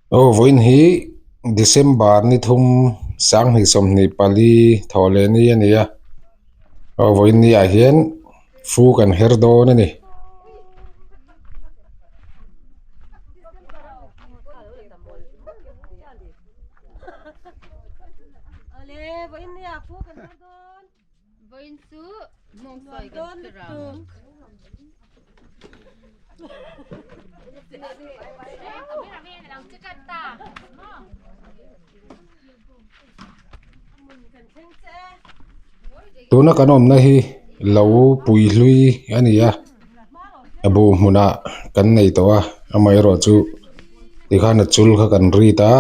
Aw vawiin hi December ni thum sanghnih 24 thawh leh ni a ni a aw vawiin ni ah hian fu kan her dawn a ni. Tuna kan awmna hi lo pui hlui a ni a a buh hmunah kan nei tawh a amaherawhchu tikhan a chul kha kan rit a.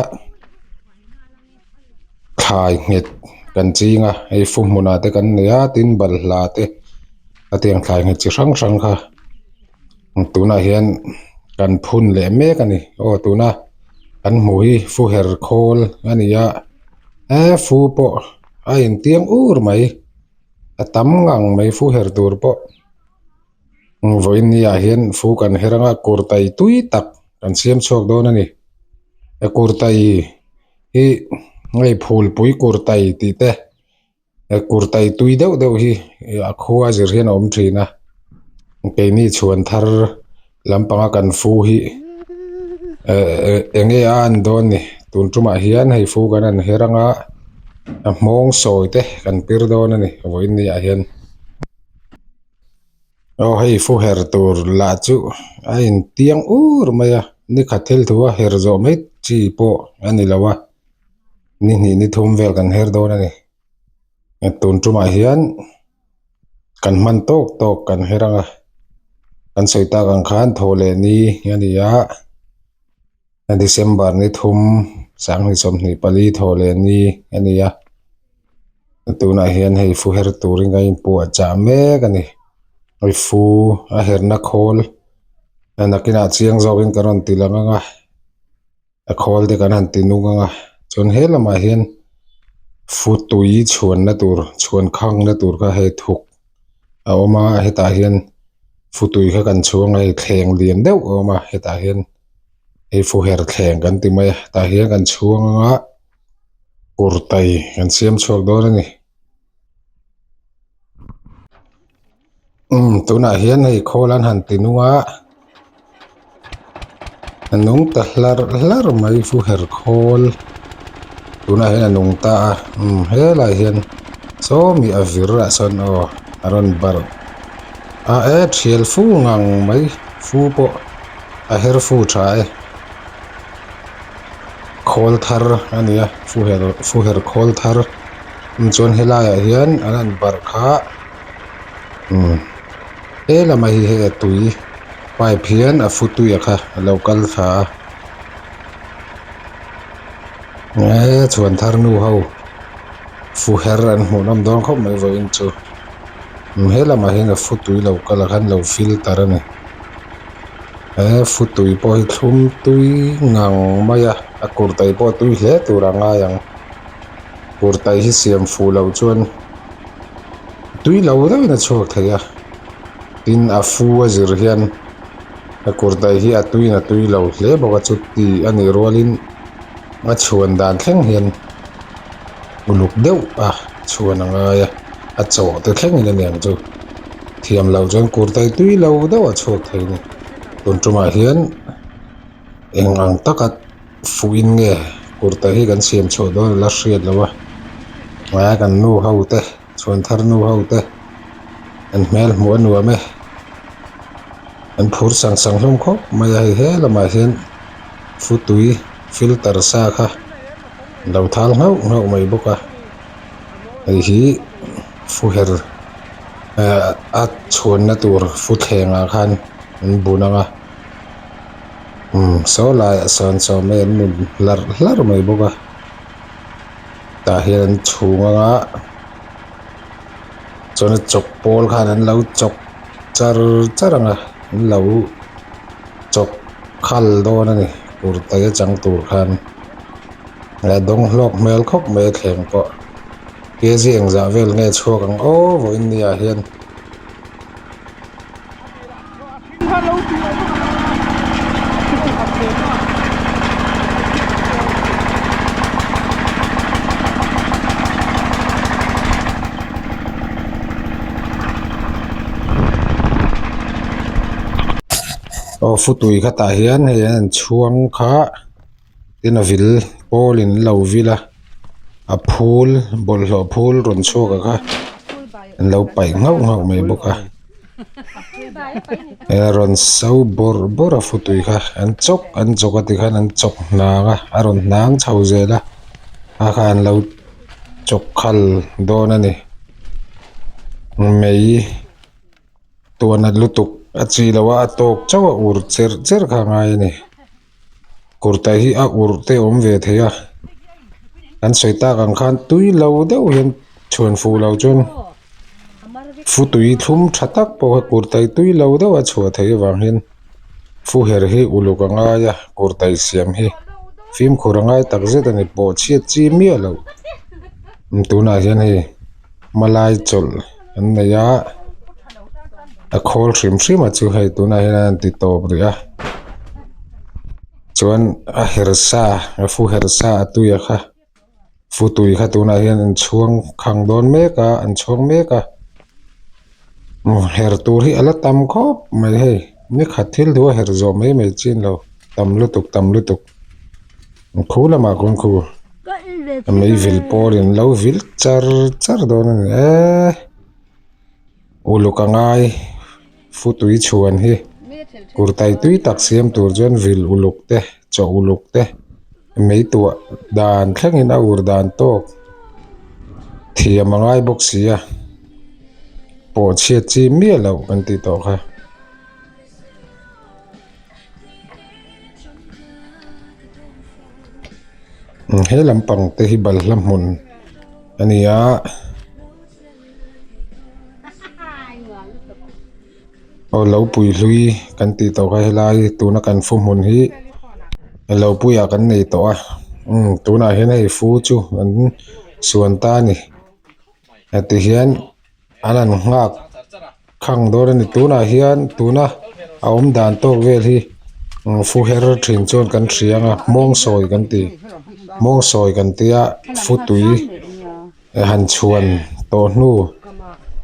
Thlai nghet kan ching a hei fu hmunah te kan nei a tin balhla te a tiang thlai nghet chi hrang hrang kha tunah hian kan phun leh mek a ni aw tuna kan hmuh hi fu her khawl a ni a he fu pawh a intiang ur mai a tam ngang mai fu her tur pawh vawiin ni ah hian fu kan her anga kurtai tui tak kan siam chhuak dawn a ni kurtai hi hei phulpui kurtai tih te kurtai tui deuh deuh hi a khua zir hian a awm thin a keini chhuan thar lampanga kan fu hi eh eng nge a an dawn ni tun tumah hian hei fu kan han her anga a hmawng sawi te kan pir dawn a ni vawiin ni ah hian. Aw hei fu her tur lah chu a intiang ur mai a nikhat thil thu a her zawh mai chi pawh a ni lo a ni hnih ni thum vel kan her dawn a ni tun tumah hian kan hman tawk tawk kan her ang a kan sawi tak ang khan thaw leh ni a ni a. December ni thum 2024 thaw leh ni a ni a tunah hian hei fu her turin kan inpuah chah mek a ni hei fu a herna khawl nakinah chiang zawkin kan rawn ti lang ang a a khawl te kan han ti nung ang a chuan he lamah hian fu tui chhuanna tur chhuan khangna tur kha hei thuk a awm a hetah hian fu tui kha kan chhuang a hei thleng lian deuh a awm a hetah hian. Hei fu her thleng kan ti mai a tah hian kan chhuang anga kurtai kan siam chhuak dawn a ni umm tunah hian hei khawl an han ti nung a a nung ta hlarh hlarh mai fu her khawl tunah hian a nung ta a umm helaiah hian sawmi a vir ah sawn aw a rawn barh a e thial fu ngang mai fu pawh. A her fu tha e khawl thar a ni a fu her fu her khawl thar chuan helaiah hian an han barh kha umm he lamah hi hei a tui pipe hian a fu tui a kha a lo kal thla a eee chhuan thar nu ho fu her an hmuh nawm dawn khawp mai vawiin chu he lamah hian a fu tui lo kal ah khan lo filter a ni. He futui pawh hi thlum tui ngang mai a a kurtai pawh a tui hle tur a ngai ang kurtai hi siam fuh loh chuan tui lo deuhin a chhuak thei a tin a fu a zir hian a kurtai hi a tuiin a tui lo hle bawk a chuti a nih rualin a chhuan dan thleng hian uluk deuh a chhuan a ngai a a chawh te thlengin a ni ang chu. Thiam loh chuan kurtai tui lo deuh a chhuak thei a ni tun tumah hian eng ang taka fuhin nge kurtai hi kan siam chhuah dawn a la hriat loh a hmaia kan nu ho te chhuan thar nu ho te an hmel hmuh a nuam e an phur sang sang hlawm khawp mai a hei he lamah hian futui filter sa kha a lo thal nghauh nghauh mai bawk a hei hi fu her eh a chhuanna tur fu thlengah khan an bun ang a umm saw laiah sawn saw mai an nun hlarh hlarh mai bawk a tah hian an chhung ang a chuan a chawk pawl khan an lo chawk char char ang a an lo chawk khal dawn a ni kurtai a chang tur khan a dawng hlawk hmel khawp mai a thleng pawh. Kg engzah vel nge chhuak ang aw vawiin ni ah hian. Aw futui kha tah hian hei an chhuang kha tin a vil pawl in an lo vil a a phul bawlhhlawh phul rawn chhuak a kha an lo paih nghauh nghauh mai bawk a a rawn so bawrh bawrh a futui kha an chawk an chawk a tikhan an chawk hnang a a rawn hnang chho zel a a kha an lo chawk khal dawn a ni mei. Tuanat lutuk a chi lo a a tawk chauh a ur cherh cherh kha a ngai a ni kurtai hi a urh te a awm ve thei a an sawi tak ang khan tui lo deuh hian chhuan fuh lo chuan fu tui thlum tha tak pawh kha kurtai tui lo deuh a chhuah theih avang hian fu her hi uluk a ngai a kurtai siam hi fimkhur a ngai tak zet a ni pawh chhiat chi miah loh tunah hian hei. Malai chawlh an nei a a khawl hrim hrim a chu hei tunah hian an ti tawp rih a chuan a her sa a fu her sa a tui a kha fu tui kha tunah hian an chhuang khang dawn mek a an chhuang mek a her tur hi a la tam khawp mai hei ni khat thil thu a her zawh mai mai chin lo tam lutuk tam lutuk. Khu lamah khawn khu mei vil pawl in lo vil char char dawn a ni e uluk a ngai futui chhuan hi kurtai tui tak siam tur chuan vil uluk te chaw uluk te mei tuah dan thlengin a ur dan tawk thiam a ngai bawk si a pawh chhiat chi miah loh kan tih tawh kha. He lampang te hi balhla hmun a ni a aw lo pui hlui kan tih tawh kha helai tuna kan fu hmun hi lo puiah kan nei tawh a umm tunah hian hei fu chu an suan ta a ni heti hian. An han nghak khang dawn a ni tunah hian tuna a awm dan tawk vel hi fu her thin chuan kan hria ang a hmawng sawi kan ti hmawng sawi kan tia fu tui han chhuan tawh hnu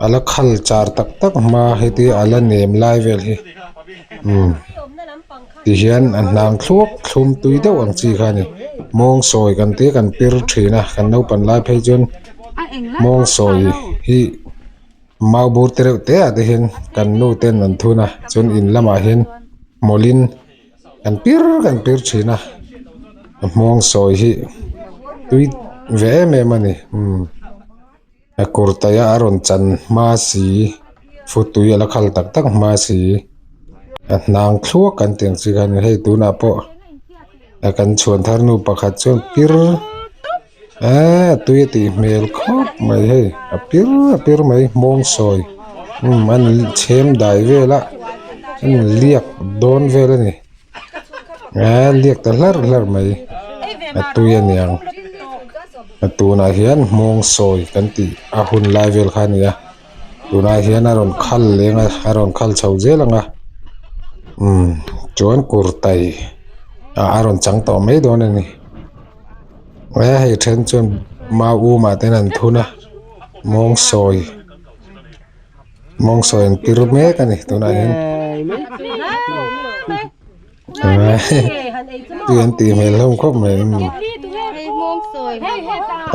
a la khal char tak tak hma heti a la nem lai vel hi umm tihian a hnang thluak thlum tui deuh ang chi kha a ni hmawng sawi kan tia kan pir thin a kan naupan lai phei chuan. Hmawng sawi hi mau bur te reuh te ah te hian kan nu ten an thun a chuan in lamah hian hmawlhin kan pir kan pir thin a hmawng sawi hi tui ve em em a ni umm a kurtai a rawn chan hma si futui a la khal tak tak hma si a hnang thluak kan tih ang chi kha a ni hei tunah pawh kan chhuan thar nu pakhat chuan pir. Eee tui a tih hmel khawp mai hei a pir a pir mai hmawng sawi umm an chhem dai vel a an liak dawn vel a ni eee liak ta hlarh hlarh mai a tui a niang a tunah hian hmawng sawi kan tih a hun lai vel kha a ni a tunah hian a rawn khal leng a a rawn khal chho zel ang a umm chuan kurtai ah a rawn chang tawh mai dawn a ni. He hei then chuan mau um ah ten an thun a mawng sawi mawng sawi an pir mek a ni tunah hian tui an tih hmel hlawm khawp mai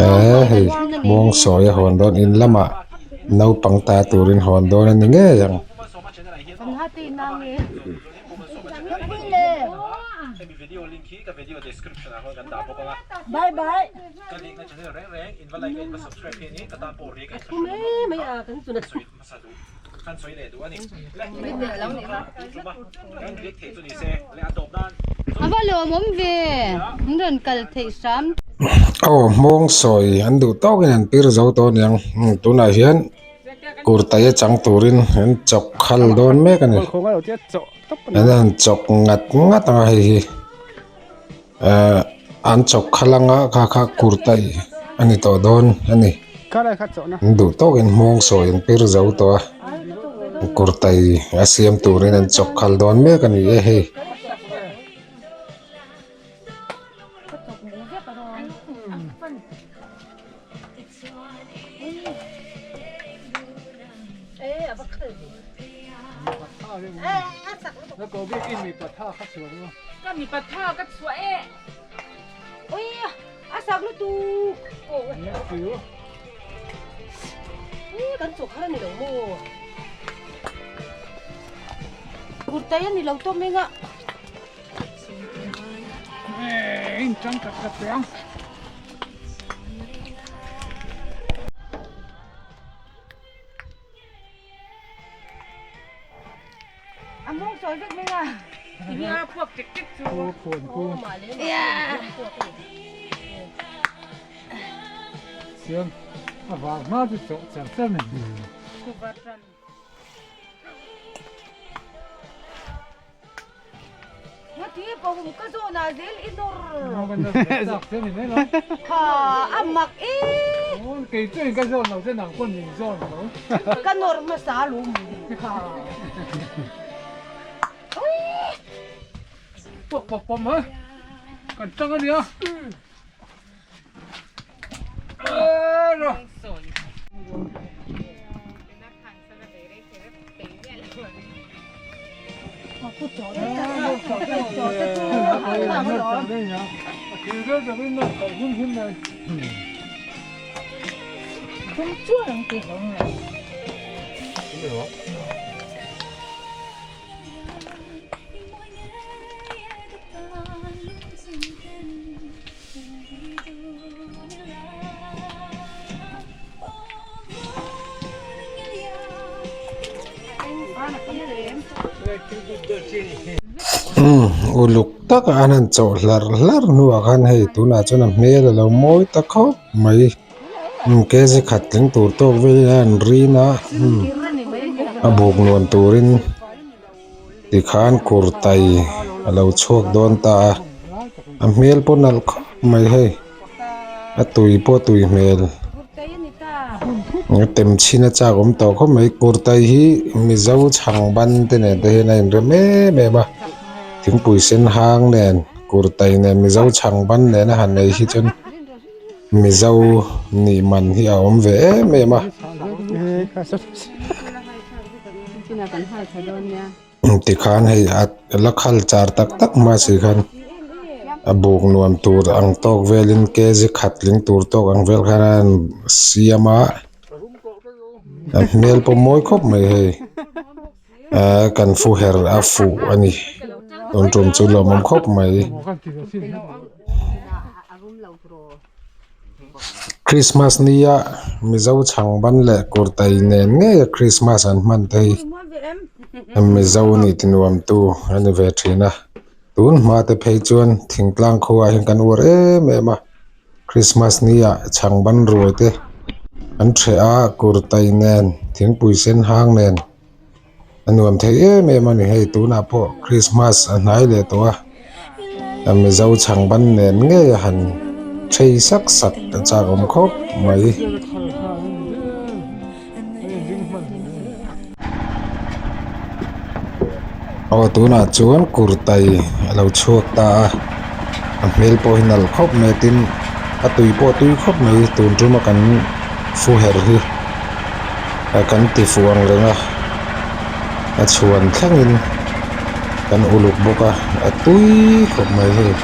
eee hei mawng sawi a hawn dawn in lamah naupang ta turin hawn dawn a ni ngei ang. Aw hmawng sawi an duh tawkin an pir zo tawh aniang tunah hian kurtai a chang turin an chawk khal dawn mek a ni. An han chawk ngat ngat ang a hei hi ehh an chawk khalh anga kha kha kurtai a ni tawh dawn a ni an duh tawkin hmawng sawi an pir zo tawh a kurtai a siam turin an chawk khalh dawn mek a ni e hei. Uluk taka an han chawh hlarh hlarh hnuah khan hei tunah chuan a hmel a lo mawi ta khawp mai kg khat tling tur tawk velin a han rin a a buk nuam turin tikhan kurtai a lo chhuak dawn ta a a hmel pawh nalh khawp mai hei a tui pawh tui hmel tem chhin a chak awm tawh khawp mai kurtai hi mizo chhang ban te nen te hian a inrem em em a thingpui sen hang nen kurtai nen mizo chhang ban nen a han ei hi chuan mizo nih man hi a awm ve em em a. Tikhan hei a la khal char tak tak hma si khan a buk nuam tur ang tawk velin kg khat tling tur tawk ang vel khan a siam a a hmel pawh mawi khawp mai hei ahh kan fu her a fuh a ni tun tum chu lawmawm khawp mai. Christmas nia Mizo chhang ban leh kurtai nen ngei a Christmas an hman te hi Mizo nih ti nuam tu a ni ve thin a tun hma te phei chuan thingtlang khua ah hian kan uar em em a Christmas nia chhang ban ruai te an ṭheh a kurtai nen thingpui sen hang nen. A nuam thei em em a ni hei tunah pawh Christmas a hnai leh tawh a Mizo chhang ban nen ngei a han chei sak sak a chak awm khawp mai. Aw tunah chuan kurtai a lo chhuak ta a a hmel pawh hi nalh khawp mai tin a tui pawh a tui khawp mai tun tuma kan fu her hi. Kan ti fuh ang reng a a chhuan thlengin kan uluk bawk a a tui khawp mai hei.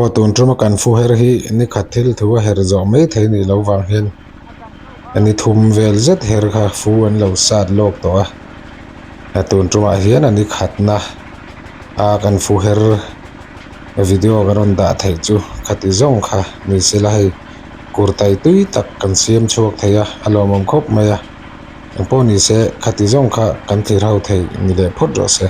Aw tun tuma kan fu her hi ni khat thil thu a her zawh mai thei nih loh vang hian ni thum vel zet her kha fu an lo sat lawk tawh a, tun tumah hian a ni khatna a kan fu her video kan rawn dah theih chu khati zawng kha ni sela hei kurtai tui tak kan siam chhuak thei a, a lawmawm khawp mai a, engpawh ni se khati zawng kha kan thlir ho thei ni leh phawt rawh se.